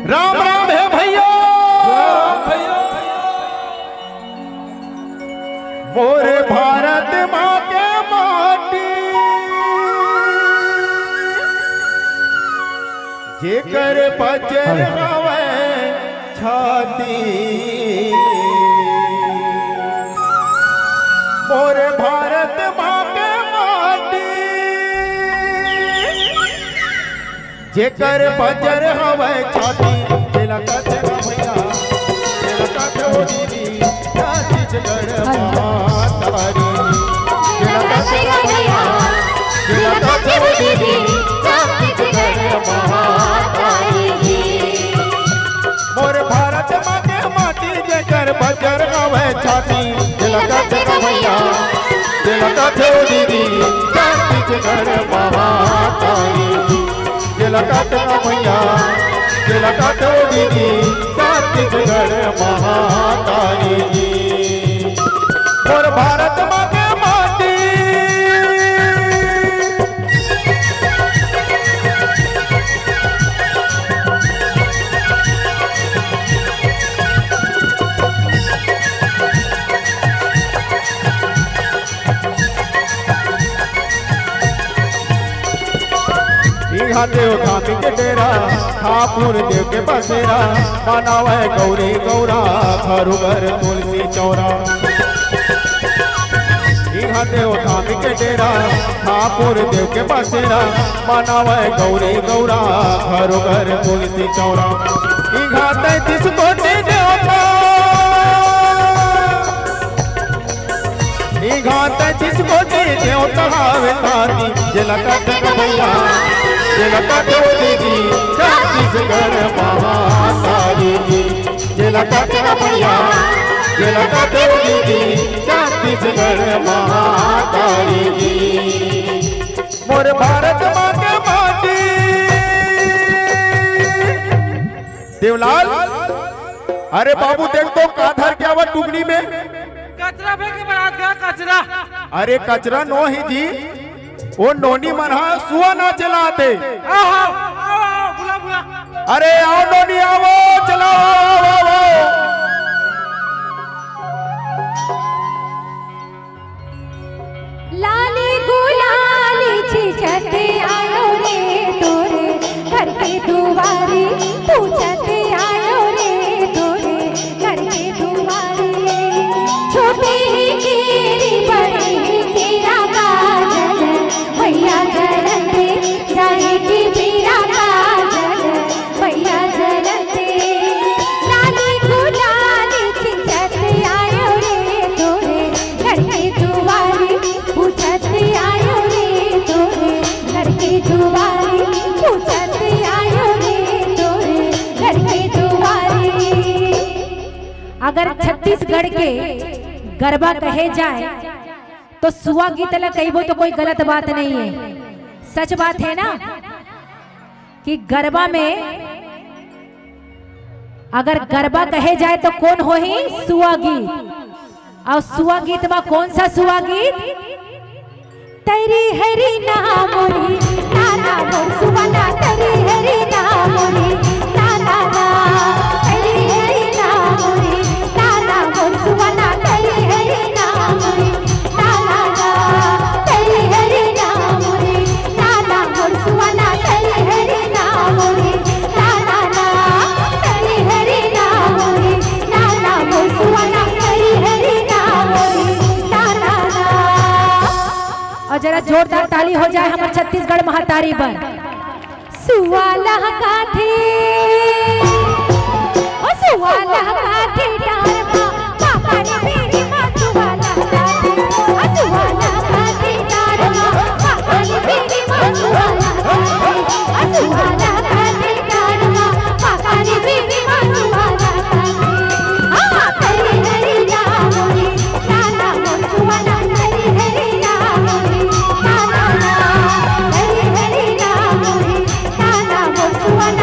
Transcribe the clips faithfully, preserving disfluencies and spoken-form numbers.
राम राम हे भैया। मोरे भारत माँ के माटी, जेकर बजर हवे छाती। मोरे भारत माँ के माटी, जेकर बजर हवय छाती, तेला कथे ना भैया, तेला कथे ओ दीदी, छत्तीसगढ़ महातारी। तेला कथे ना भैया, तेला कथे ओ दीदी, छत्तीसगढ़ महातारी। मोर भारत माँ के माटी, जेकर बजर हवय छाती, तेला कथे ना भैया, तेला कथे ओ दीदी, छत्तीसगढ़ महातारी। तेला कथे ना भैया, तेला कथे ओ दीदी, छत्तीसगढ़ महातारी। मोर भारत माँ के माटी। इहाँ देव धामी के डेरा, ठाकुर देव के बसेरा, मनावय गौरी गौरा, घर घर तुलसी चौरा। इहाँ देव धामी के डेरा, ठाकुर देव के बसेरा, मनावय गौरी गौरा, घर घर तुलसी चौरा। इहाँ तैंतीस कोटि देवता, इहाँ तैंतीस कोटि देवता हवे तारी, तेला कथे ना भैया, तेला कथे ओ दीदी, छत्तीसगढ़ महातारी जी। तेला कथे ना भैया, तेला कथे ओ दीदी, छत्तीसगढ़ महातारी जी। मोर भारत माँ के माटी। देवलाल, अरे बाबू, देख तो का धर के आवा टुकनी में। कचरा फेंक के बरात गया, कचरा। अरे कचरा नो ही जी, ओ नोनी मन हा सुआ नाच लाते। आओ, आओ, आओ, आओ, बुला, बुला। अरे आओ नोनी, आओ, चलाओ, आओ, आओ, आओ। लाली गुलाल छींचत आयो रे तोरे घर के दुवारी, पूछत आयो रे तोरे घर के दुवारी। छोटे ही केरी बड़े ही केरा काजल, भैया जरन दे जाए की पीरा काजल, भैया जरन दे। लाली गुलाल छींचत आयो रे तोरे घर के दुवारी, पूछत आयो रे तोरे घर के दुवारी, पूछत आयो रे तोरे घर के दुवारी। अगर छत्तीसगढ़ के गरबा कहे जाए तो सुआ गीत ला कहिबो तो कोई गलत बात नहीं है, सच बात है ना कि गरबा में अगर गरबा कहे जाए तो कौन होही? सुआ गीत। अउ सुआ गीत मा कौन सा सुआ गीत? तरी हरी ना मोरी नाना मोर सुवना, तरी हरी ना मोरी नाना ना, तरी हरी ना मोरी नाना मोर सुवना, तरी हरी ना मोरी नाना ना, तरी हरी ना मोरी नाना मोर सुवना, तरी हरी ना मोरी नाना ना, तरी हरी ना मोरी नाना मोर सुवना, तरी हरी ना मोरी नाना ना। अउ जरा जोरदार ताली हो जाए हमर छत्तीसगढ़ महतारी बर। सुआ लहकाथे, ओ सुआ लहकाथे डार मा, पापा रे मेरी माँ सुआ लहकाथे, ओ सुआ लहकाथे डार मा, पापा रे मेरी माँ सुआ लहकाथे, ओ सुआ लहकाथे डार मा, पापा रे मेरी माँ सुआ लहकाथे। हाँ, हरी हरी राम रे, नाना मोर सुआ ना, हरी हरी राम रे, नाना ना, हरी हरी राम रे, नाना मोर सुआ ना,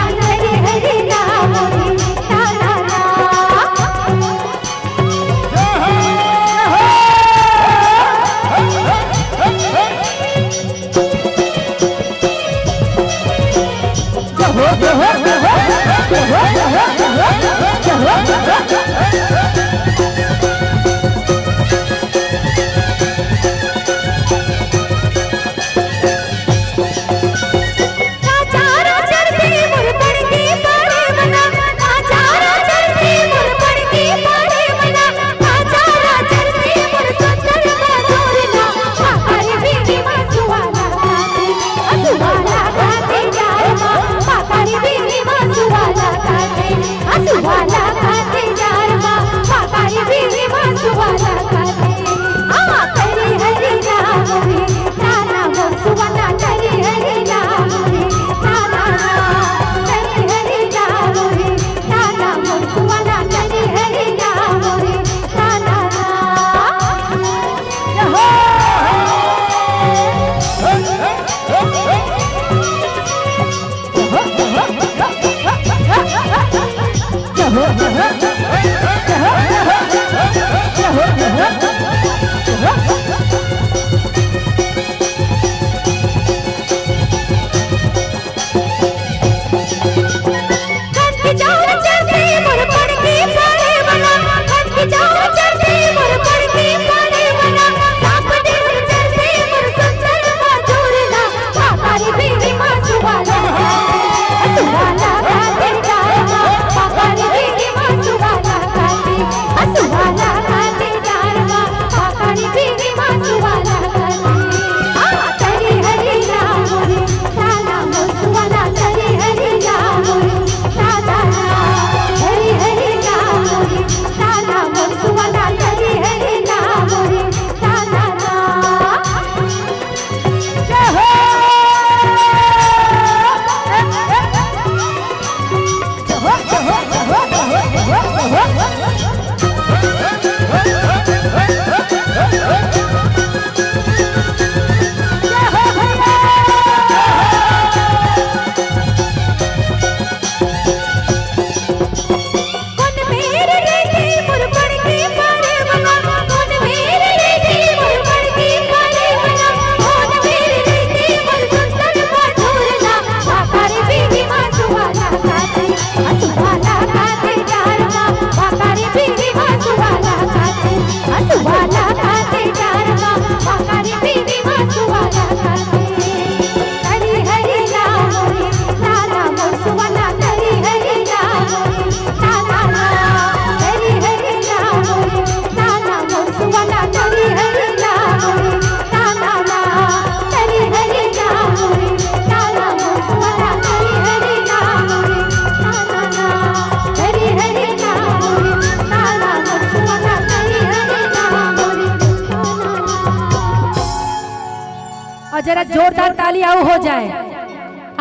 अउ जरा जोरदार ताली अउ हो जाए।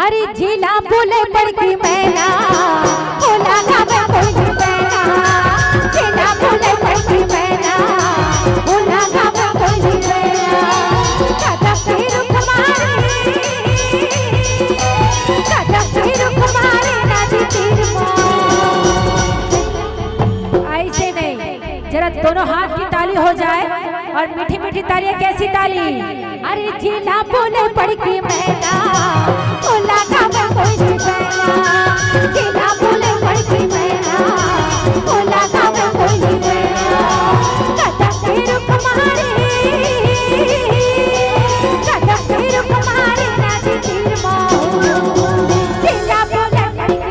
अरे झीला बोले बड़की मैना, ओला गावे कोई मैना। झीला बोले बड़की मैना, ओला गावे कोई मैना। कदम के रुख मारे, कदम के रुख मारे नदी तीर मा। ऐसे नहीं, जरा दोनों हाथ की ताली हो जाए। और मीठी मीठी तालियां। कैसी ताली? अरे झीला बोले बड़की मैना, ओला गावे कोई मैना। झीला बोले बड़की मैना, ओला गावे कोई मैना। कदम के रुख मारे, कदम के रुख मारे नदी तीर मा। झीला बोले बड़की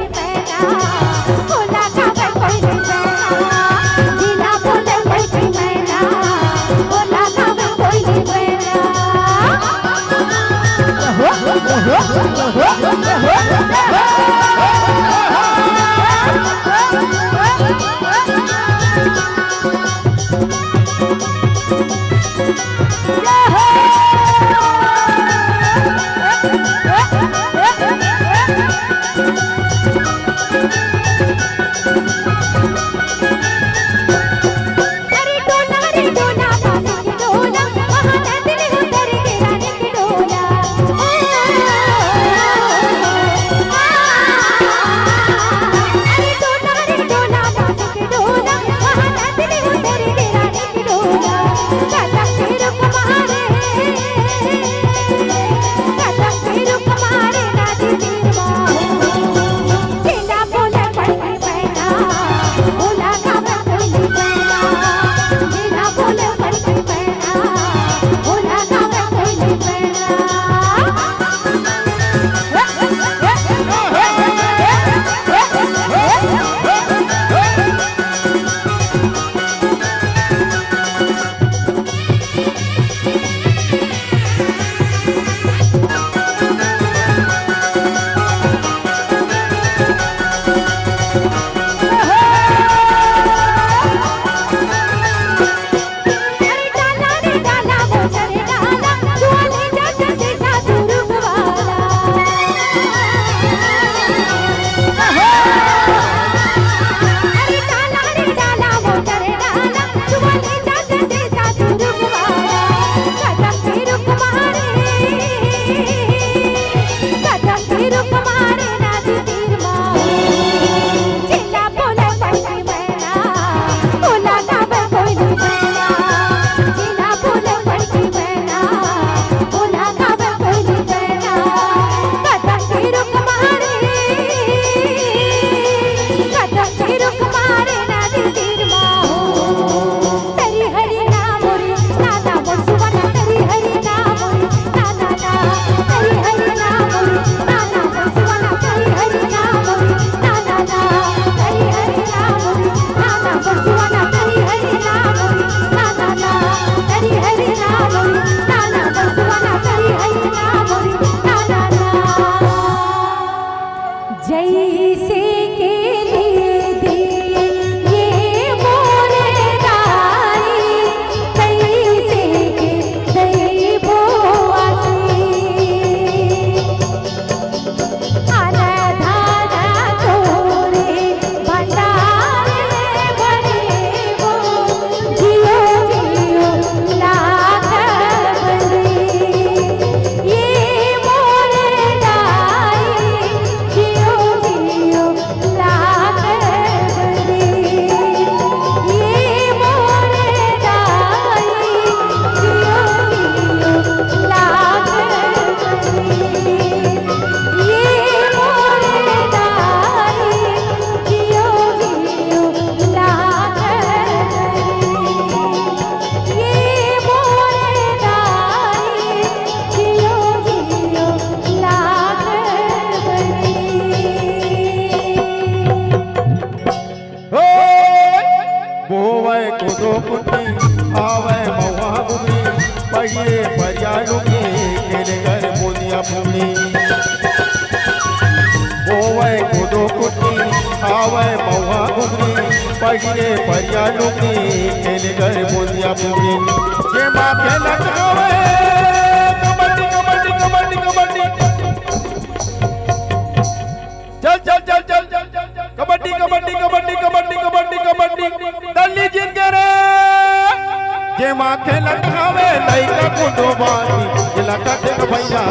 दो कुट्टी, आवय महुआ घुघरी, पहिरे परिया लुगरी, खेले घर बुंदिया फुगरी। होवय दो कुट्टी, आवय महुआ घुघरी, पहिरे परिया लुगरी, खेले घर बुंदिया फुगरी। जेमा खेलत हवय कबड्डी, कबड्डी, कबड्डी, कबड्डी। चल, चल, चल, चल, चल, चल, चल। कबड्डी, कबड्डी, कबड्डी, कबड्डी, कबड्डी, कबड्डी। दल्ली जीत गे रे। जेमा खेलत हवे लइका गुंडो बानी, जेला कथे भैया,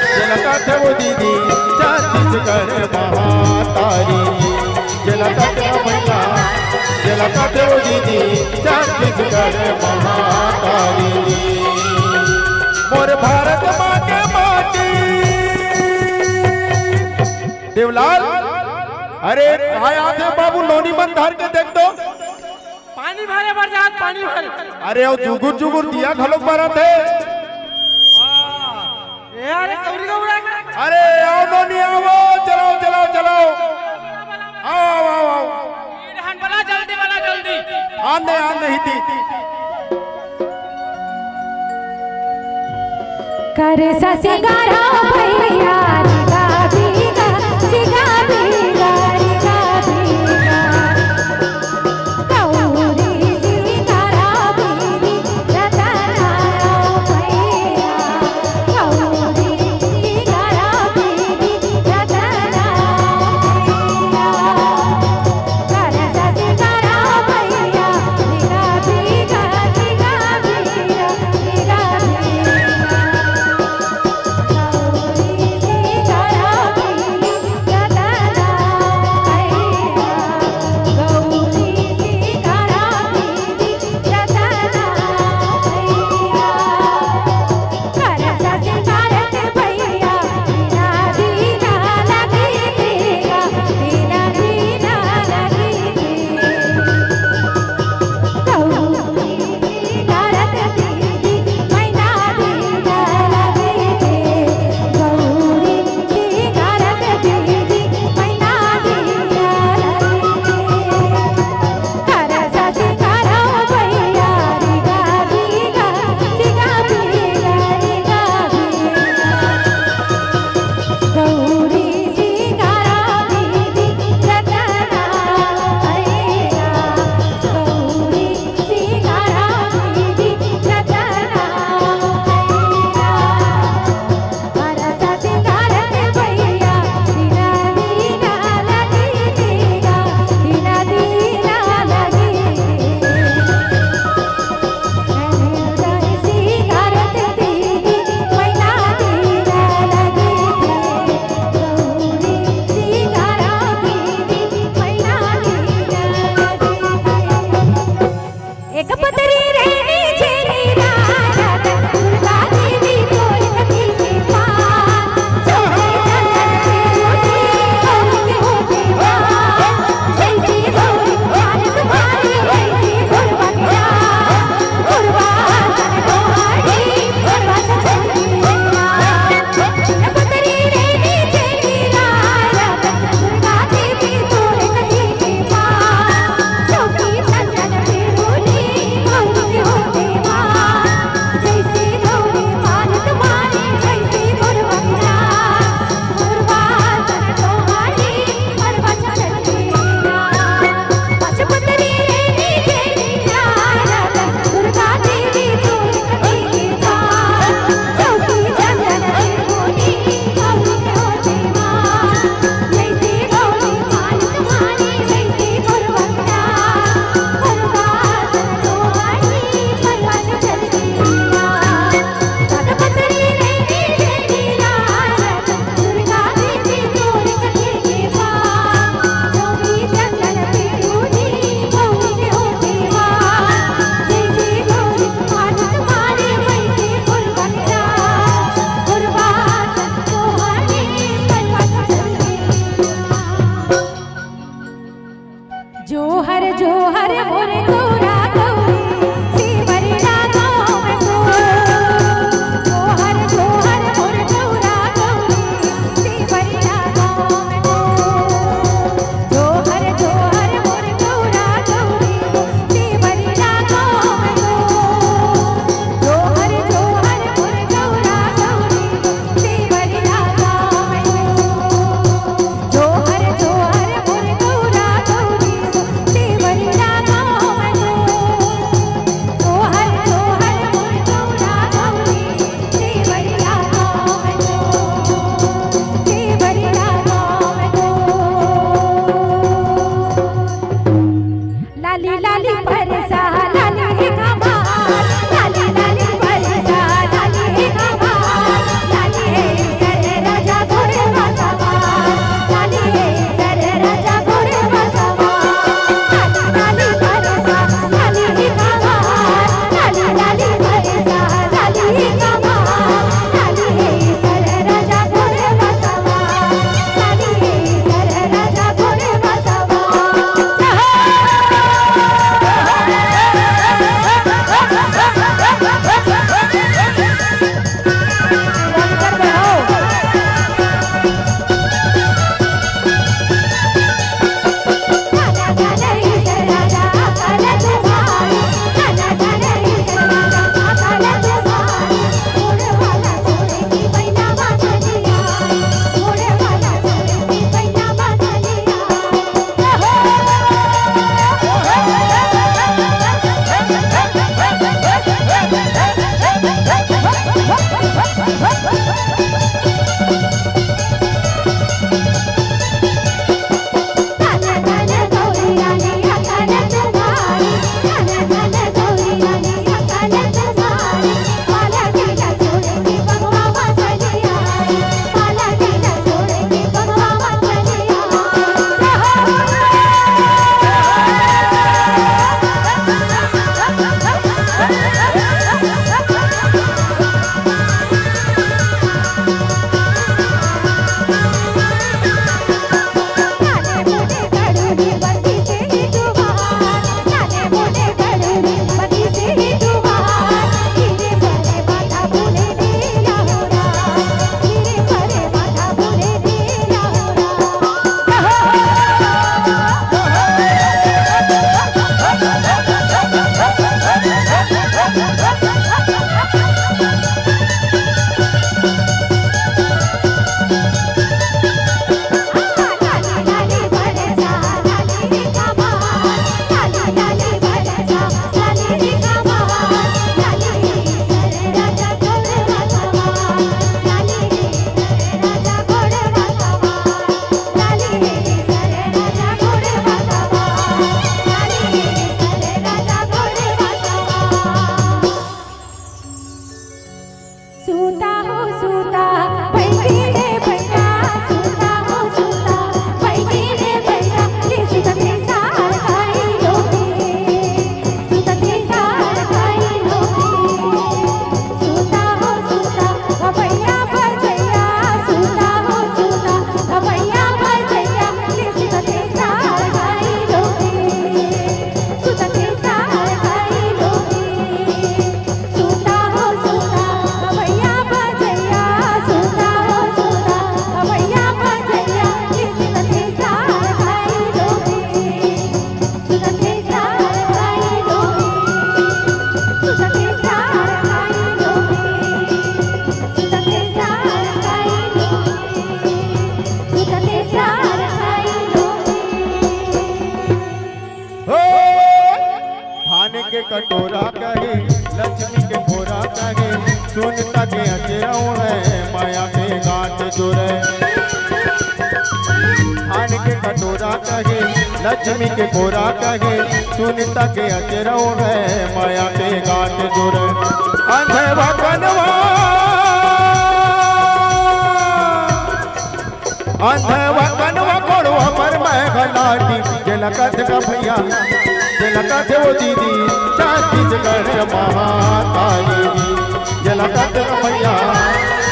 जेला कथे वो दीदी, छत्तीसगढ़ महातारी। जेला कथे भैया, जेला कथे वो दीदी, छत्तीसगढ़ महातारी। मोर भारत माँ के माटी। देवलाल, अरे काय आथे बाबू, नोनी मन धर के देख तो। पानी भरे बर जात, पानी भरे। अरे, अउ जुगुर जुगुर दिया घलोक बरत हे। वाह। ए, अरे, कौड़ी का उड़ा के। अरे, आओ नोनी, आओ, चलाओ, चलाओ, चलाओ। आओ, आओ, आओ, आओ। ए, डहान बला, जल्दी बला, जल्दी। आने, आने ही थी। कर सा सिंगारा भैया, रिगा बिगा, सिगा बिगा, रिगा बिगा। गौरी सिंगारा बीबी, रतना भैया। गौरी सिंगारा बीबी, रतना भैया। जोहर जोहर मोर गौरा गौरी, सिमरिया गाँव में तो। जोहर जोहर मोर गौरा गौरी, सिमरिया गाँव में तो। जोहर जोहर मोर गौरा गौरी, सिमरिया कटोरा कहे, लक्ष्मी के कोरा कहे, सुनता के अचरऊ है, माया पे गांठ जुरे। आन के कटोरा कहे, लक्ष्मी के कोरा कहे, सुनता के अचरऊ है, माया पे गांठ जुरे। अंधवा कनवा, अंधवा कनवा कोड़वा पर मैं घलाटी, जेला कथे का भैया, जेला कथे वो दीदी, छत्तीसगढ़ महातारी जी। जेला कथे का भैया,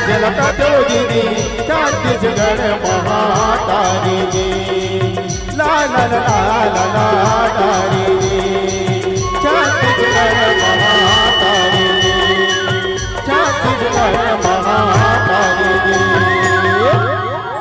जेला कथे वो दीदी, छत्तीसगढ़ महातारी जी। ला ला ला ला ला